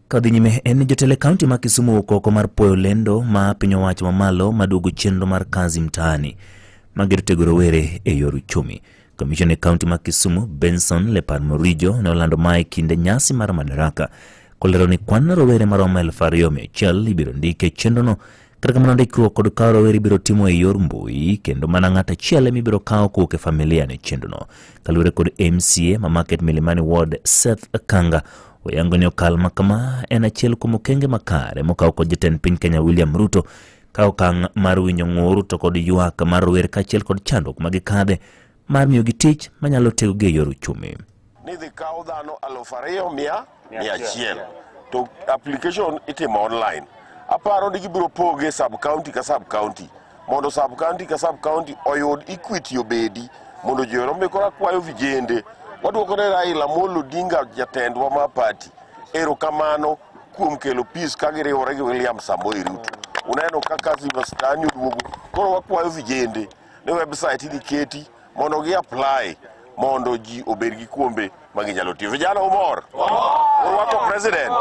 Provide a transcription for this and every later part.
Kadhi nyime en ni jotelo e kaunti ma Kisumu owuok oko mar puoyo lendo ma piny owacho mamalo maduogo chenro mar Kazi Mtaani mageto tego rowere e yor uchumi. Komishona e kaunti ma Kisumu Benson Lepar Morijo ne olando mae kinde nyasi mar Madaraka kolero ni kwan rowere maromo 2,100 ibiro ndiki e chenrono. Kata kamano, ndikruok kod kawo rowere ibiro timo e yor mbui, kendo mana ng'ato achiel ema ibiro kawo kowuok e familia ne chenrono. Kaluwore kod MCA ma Market Milimani Ward, Seth Kanga, oyango ni okal ma kama en achiel kuom okenge makare mokaw kod jatend piny Kenya William Ruto ka okang' mar winjo ng'ur to kod ywak mar rowere kaachiel kod chandruok ma gikadhe mar miyogi tich manyalo tegogi e yor uchumi. Ni dhi kaw dhano 2,100 to application itimo online. Aparo ni gibiro poge sub county ka sub county mondo sub county ka sub county oyud equity obedi mondo ji orom. Koro akwayo vijende waduoko ne Raila Amolo Odinga, jatendwa mar party, erokamano kuom kelo peace ka giriwore gi William Samoei Ruto. Uneno ka Kazi Mtaani oduogo. Koro wakwayo vijende ni website idhi keti mondo gi apply mondo ji obed gi kuombe ma ginyalo tiyo. Vijana, umor? Urwako president?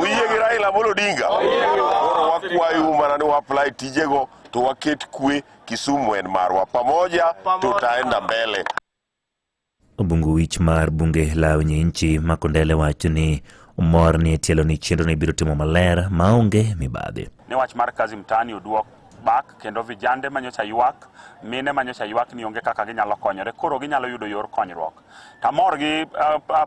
Uyie gi Raila Amolo Odinga? Koro wakwayu mana ni wa-apply tijego to waket kwe. Kisumu en marwa, pamoja tutaenda mbele. Obungu wich mar bunge la Wananchi Makondele wacho ni omor ni tielo ni chenro ni biro timo maler maonge mibadhi. Ni wach mar Kazi Mtaani oduok back, kendo vijande manyocha ywak, mine manyocha ywak ni onge kaka ginyalo konyore, koro ginyalo yudo yor konyruok. Tamor gi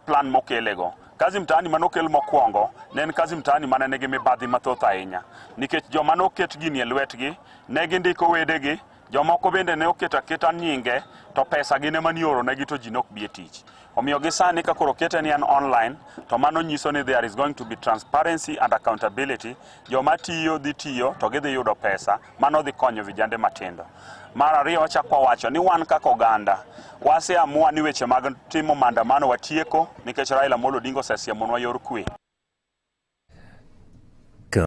plan mokelego. Kazi Mtaani manokel mokwongo ne en Kazi Mtaani mane nigi mibadhi mathoth ahinya, nikech joma noket gini e lwetgi ne gindiko wedegi, jomoko bende ne oketo aketa nyinge to pesa gin ema nioro negi to ji nok bi e tich. Omiyo gi sani ka koro kete ni en online, to mano nyiso ni there is going to be transparency and accountability. Joma tiyo dhi tiyo to gidhi yudo pesa, mano dhi konyo vijande matindo. Mar ariyo, wachako wawacho ni wan kaka oganda waseamua ni weche mag timo maandamano watieko, nikech Raila Amolo Odinga osesiemonwa yor kwe.